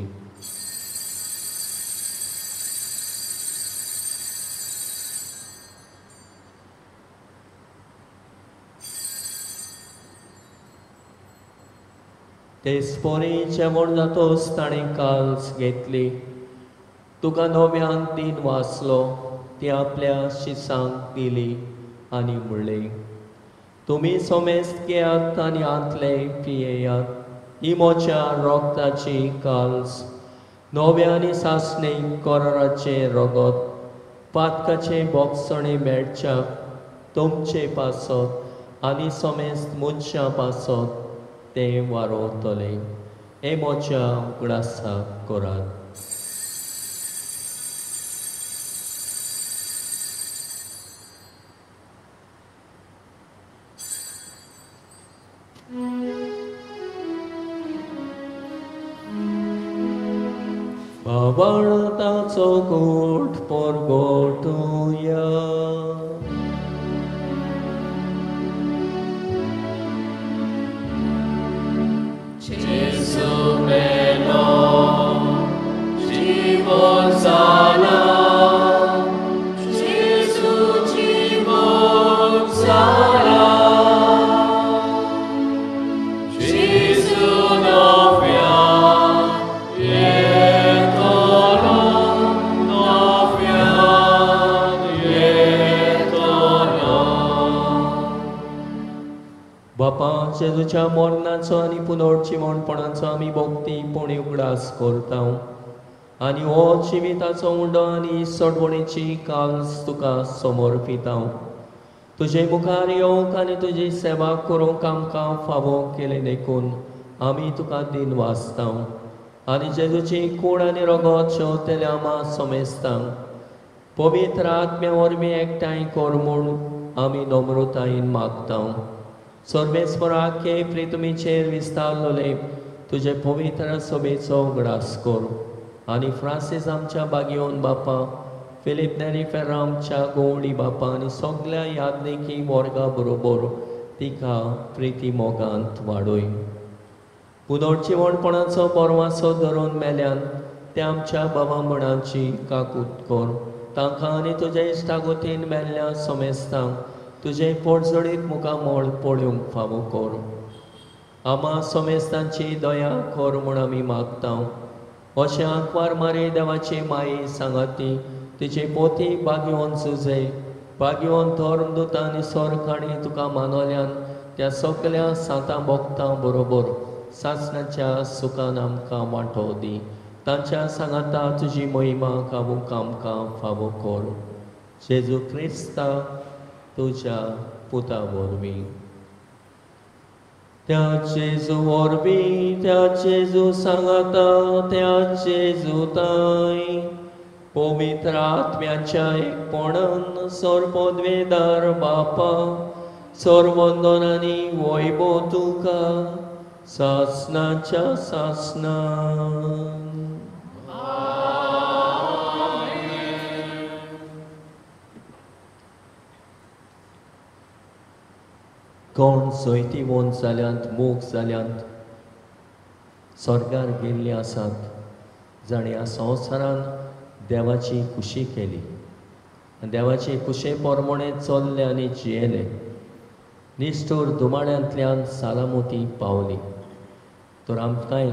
[SPEAKER 2] तेचपरी जेवण जातोच ताणें काल्स घेतली, तुका नव्यान दिन वाचलो, ती आपल्या शिसांक दिली आनी म्हणलें, तुमी समेस्त घेयात आनी आंतले पियेयात. ही म्हज्या रोगताची काल्स, नव्या आनी सासणे कराराचें रगत, पातकाचें बोगसणें मेळच्याक तुमचे पासत आनी समेस्त मनशां पासत तें वारोवतलें. हें म्हज्या उगडासाक करात. बाबाळताचो गोठ परगोटुया.
[SPEAKER 1] Jesu meno, život zala, Jesu život zala, Jesu novia, jetolo, novia, jetolo.
[SPEAKER 2] बापा, जेजूच्या मरणाचो आनी पुनर्जिवणपणाचो आमी भक्ती पुणी उगडास करता आनी हो जिविताचो उंडो आनी सोडवणेची काल्स तुका समर्पिता. तुजे मुखार येवंक आनी तुजी सेवा करूंक आमकां फावो केलें देखून आमी तुका दिन वाचता आनी जेजूची कूड आनी रगत शेंवतेल्या आमा समेस्तांक पवित्र आत्म्या वरवीं एकठांय कर म्हूण आमी नम्रतायेन मागता. सर्वेस्पराके प्रितमीचेर विस्तारलोले तुजे पवित्र सभेचो उगडास कर आनी फ्रांसीस आमच्या बागयोन बापा, फिलीप नेरी फेर्रा आमच्या गोवणी बापा आनी सगल्या यादनिकी वर्गा बरोबर तिका प्रिती मोगांत वाडय. पुनर्जिवणपणाचो बरवासो धरून मेल्यान त्या आमच्या बाबा म्हणाची काकूत कर. तांकां आनी तुज्या इश्टागोतीन मेल्ल्या समेस्तांक तुजें पोटजडीत मुखामळ पळोवंक फावो कर. आमा समेस्तांची दया कर म्हूण आमी मागता. अशें आंकवार मारी देवाची माई सांगाती तिचे पोती बागयोन सुजय बागयोन धर्मदूत आनी सोरकाणी तुका मानवल्यान त्या सगल्या सांतां भोगतां बरोबर सासणाच्या सुखान आमकां वांटो दी. तांच्या सांगाता तुजी महिमा गावूंक आमकां फावो कर. जेजू क्रिस्ता तुज्या पुता वरवीं. त्या जेजू वरवीं, त्या जेजू सांगाता, त्या जेजू ताय पवित्र आत्म्याच्या एकपणान सर्वपदवेदार बापा, सर्वंदन आनी वैभव तुका सासणाच्या सासणान. कोण सोयतीवंत जाल्यांत, मोग जाल्यांत, स्वर्गार गेल्लीं आसात, जाणीं ह्या संवसारान देवाची खुशी केली आनी देवाची खुशे प्रमाणे चल्ले आनी जियेले. निश्ठूर धुमाळ्यांतल्यान सालामोती पावली. तर आमकांय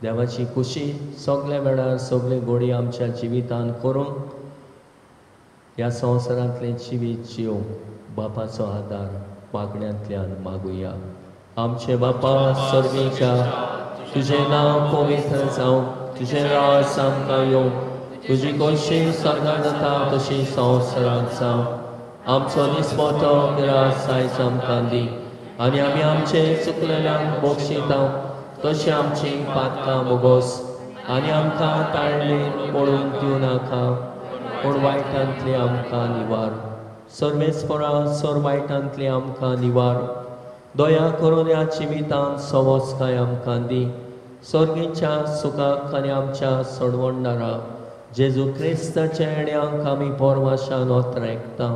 [SPEAKER 2] देवाची खुशी सगल्या वेळार सगळे घोडी आमच्या जिवितान करूंक ह्या संवसारांतलें जिवीत जिवंक बापाचो आदार मागण्यांतल्यान मागुया. आमचे बापा सर्गीच्या, तुजें नांव पवित्र जावं, तुजें राज आमकां येवं, तुजी खोशी स्वर्गांत जाता तशी संवसारांत जावं. आमचो निस्पोटो ग्रास आयज आमकां दी आनी आमी आमचे चुकलेल्यांक बक्षिता तशें आमची पातकां बोगोस आनी आमकां ताळणेन पडून दिवं नाका, पूण वायटांतली आमकां निवार. सर्वेस्परा सर वायटांतली आमकां निवार. दया करून ह्या जिवितांत सवसकाय आमकां दी. सर्गीच्या सुखाक आनी आमच्या सोडवणदारा जेजू क्रिस्ताच्या येण्यांक आमी पोरवाशान ओतरेकता.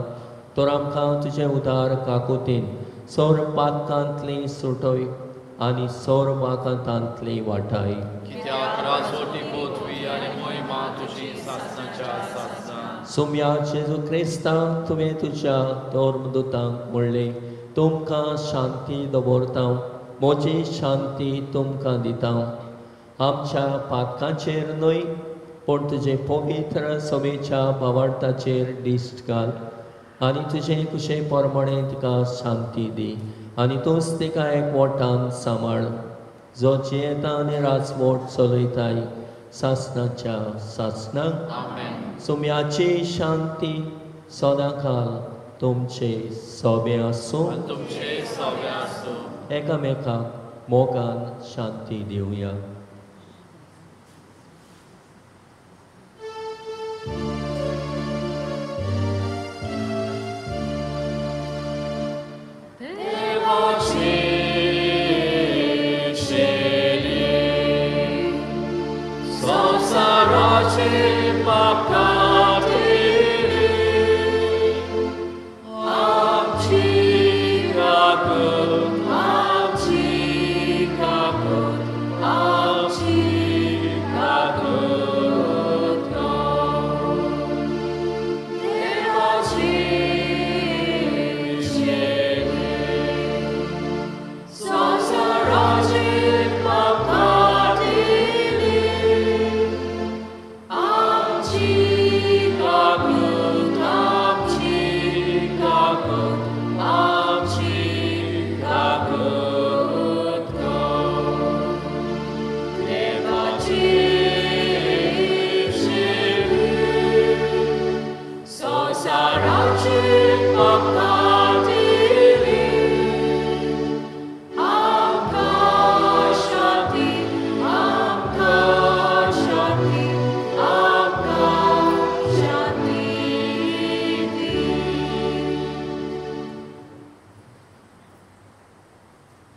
[SPEAKER 2] तर आमकां तुजें उदार काकुतीन सोर पातकांतली सुटय आनी सोर वाकांतांतली वाटाय.
[SPEAKER 6] कित्याक राजवटी पृथ्वी आनी मोहिमा तुजी सासणाच्या सासणा.
[SPEAKER 2] सुम्या जेजू क्रिस्ता, तुवें तुज्या धर्मदुतांक म्हणलें, तुमकां शांती दवरता, म्हजी शांती तुमकां दिता. आमच्या पातकांचेर न्हय पूण तुजे पवित्र सभेच्या भावार्थाचेर दिश्ट घाल आनी तुजे कुशे प्रमाणे तिका शांती दी आनी तूंच तिका एकवटान सांबाळ, जो जियेता आनी राजवट चलयताय सासणाच्या सासणाक.
[SPEAKER 6] आमेन.
[SPEAKER 2] सुम्याची शांती सदांकाल तुमचे सोबे आसूं.
[SPEAKER 6] तुमचे सोबे आसूं.
[SPEAKER 2] एकामेकाक मोगान शांती दिवया.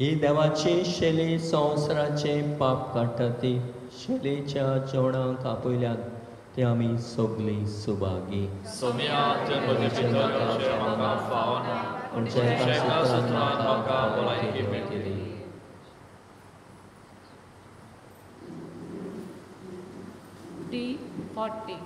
[SPEAKER 2] ही देवाची शेली संवसाराचे पाप काडटा ती शेलीच्या जेवणाक आपयल्यान ते आमी सगळीं सुभागी.
[SPEAKER 6] सोम्या म्हजे भितर येवचें म्हाका फावना, पूण तुज्या सुत्रान म्हाका भलायकी मेळटली.
[SPEAKER 5] D 40.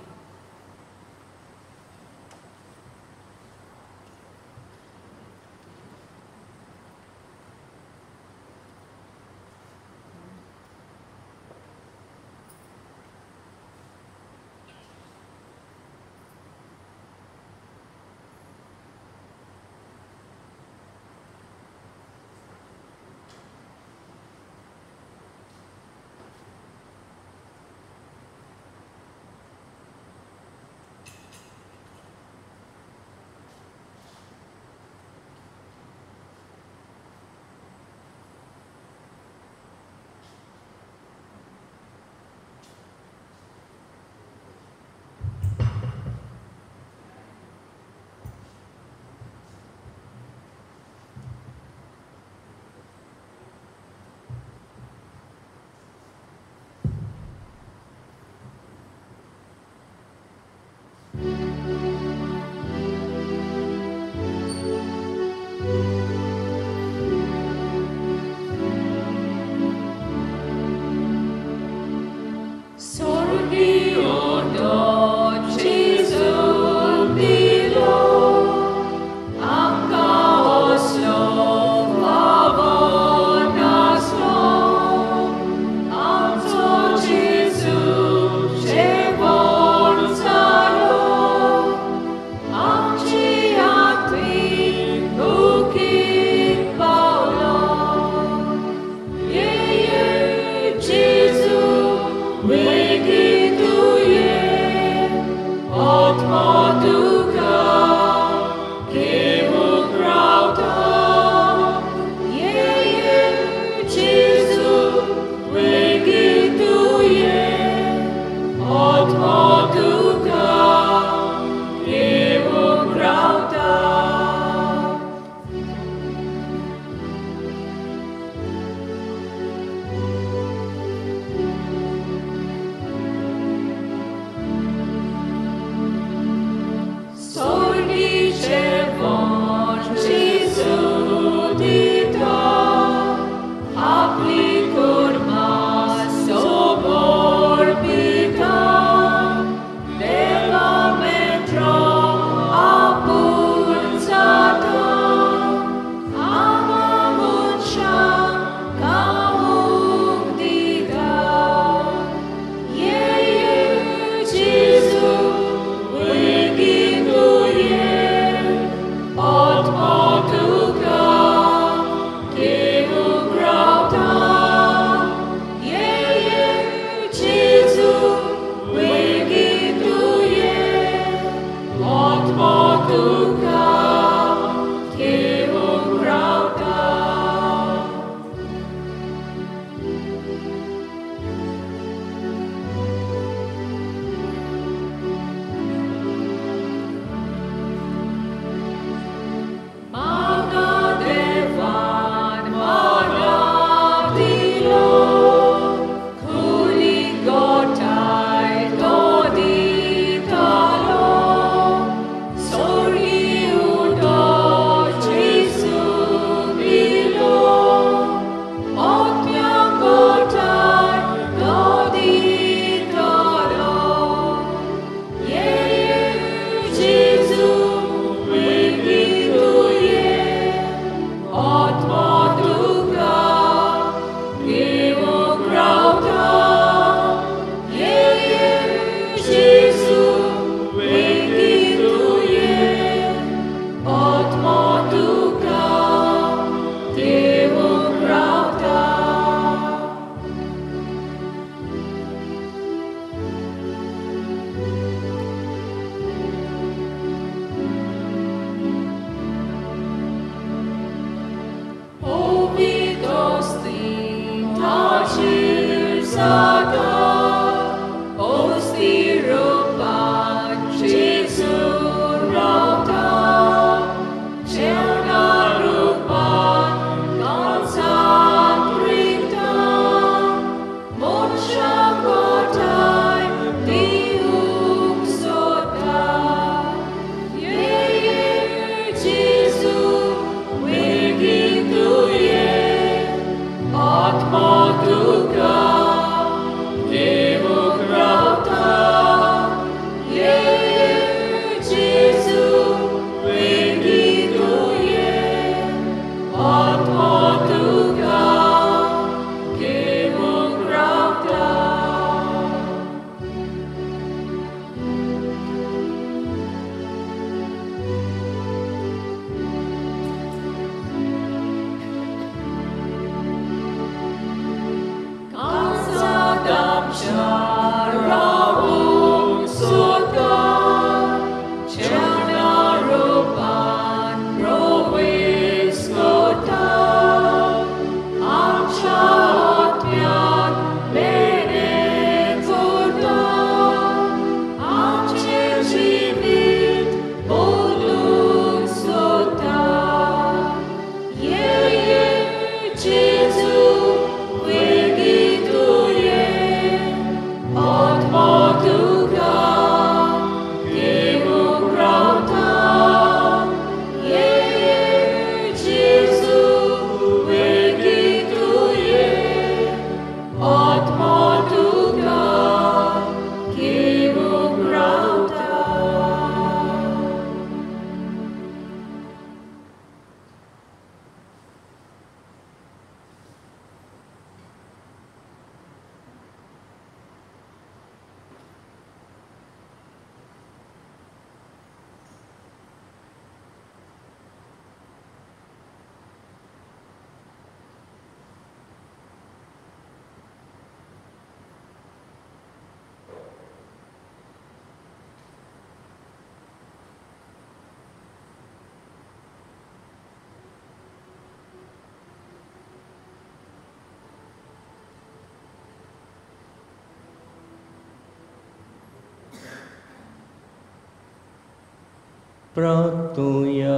[SPEAKER 2] प्रार्थुया.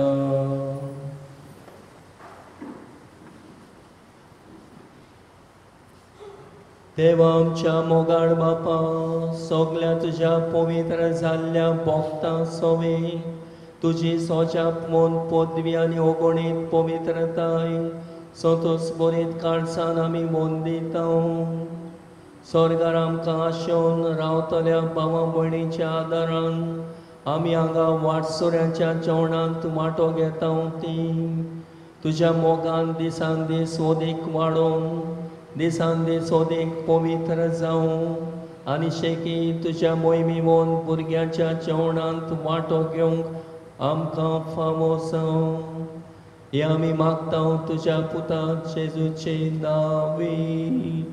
[SPEAKER 2] देवा आमच्या मोगाळ बापा, सगल्या तुज्या पवित्र जाल्ल्या भक्तां सोवे तुजी सोच्या मन पदवी आनी अगणीत पवित्रताय संतोस बरीत काळसान आमी मन दिता. स्वर्गार आमकां आशेवन रावतल्या भावा भयणीच्या आदारान आमी हांगा वाटसुऱ्यांच्या जेवणांत वांटो घेता ती तुज्या मोगान दिसान दीस ओदीक वाडोवन दिसान दीस ओदीक पवित्र जावं आनी शेकी तुज्या मोहिमेवन भुरग्यांच्या जेवणांत वांटो घेवंक आमकां फावो जावं. हें आमी मागता तुज्या पुता जेजूचे नांवी.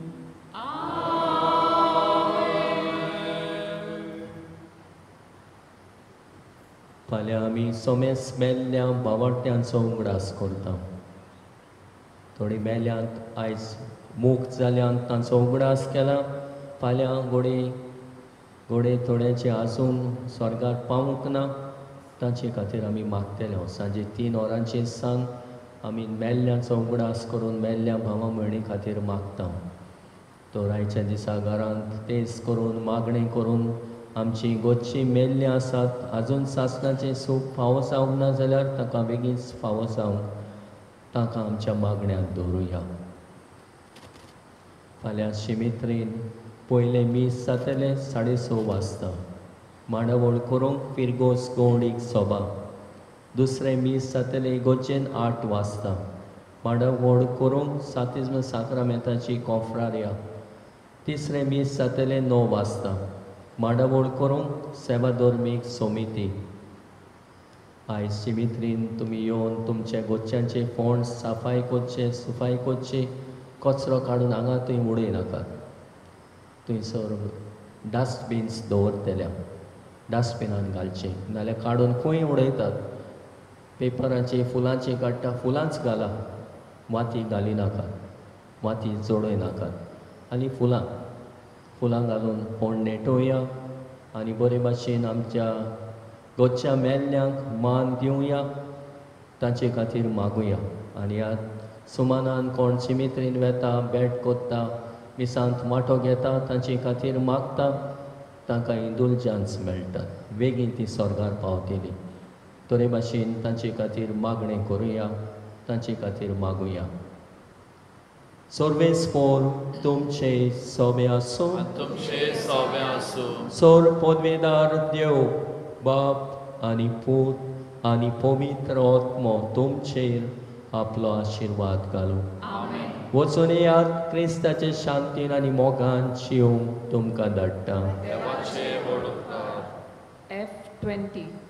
[SPEAKER 2] फाल्यां आमी सोमेस मेल्ल्या बावट्यांचो उगडास करता. थोडीं मेल्यांत आयज मूक जाल्यान तांचो उगडास केला. फाल्यां घोडे घोडे थोड्याचे आसून स्वर्गार पावूंक ना, तांचे खातीर आमी मागतले. सांजे 3 वरांचेर सावन आमी मेल्ल्यांचो उगडास करून मेल्ल्या भावा भयणी खातीर मागता. तर आयच्या दिसा घरांत तेज करून मागणें करून आमची गोच्ची मेल्लीं आसात आजून सासणाचें सूख फावो जावंक ना जाल्यार ताका बेगीन फावो जावंक ताका आमच्या मागण्यांत दवरुया. फाल्यां शिमित्रीन पयलें मीस जातलें 6:30 वाजता. मांडावळ करूंक फिरगोस गवडीक सोबा. दुसरें मीस जातलें गोजेन 8 वाजता. मांडावळ करूंक सातिज्म साक्रामेंताची कोंफ्रारिया. तिसरें मीस जातलें 9 वाजता. मांडावळ करूंक सेवा धर्मीक समिती. आयज शिमित्रीन तुमी येवन तुमच्या गोच्यांचे फोंड साफाय करचे, सुफाय करचे, कचरो काडून हांगा थंय उडय नाकात. थंयसर डस्टबीन्स दवरतल्या, डस्टबिनान घालचें, नाल्यार काडून खंय उडयतात. पेपराचे फुलांचे काडटा, फुलांच घाला, माती घाली नाकात, माती जोडय नाकात. आनी फुलां फुलां घालून फोंड नेटोवया आनी बरे भाशेन आमच्या गोच्या मेल्ल्यांक मान दिवया, तांचे खातीर मागुया. आनी ह्या सुमानान कोण शिमित्रीन वेता, भेट कोत्ता, मिसांत वांटो घेता, तांचे खातीर मागता, तांकां इंदुलजान्स मेळटात, बेगीन ती स्वर्गार पावतली. तरे भाशेन तांचे खातीर मागणें करुया, तांचे खातीर मागुया. सर्वेस्पोर तुमचे सोबे आसूं,
[SPEAKER 6] तुमचे सोबे आसूं.
[SPEAKER 2] सोर पदवेदार देव बाप आनी पूत आनी पवित्र आत्मो तुमचेर आपलो आशिर्वाद घालूं. वचून येयात, क्रिस्ताचे शांतीन आनी मोगान शिवूंक तुमकां धाडटा.
[SPEAKER 6] देवाचे व्हड उपकार.
[SPEAKER 5] F20.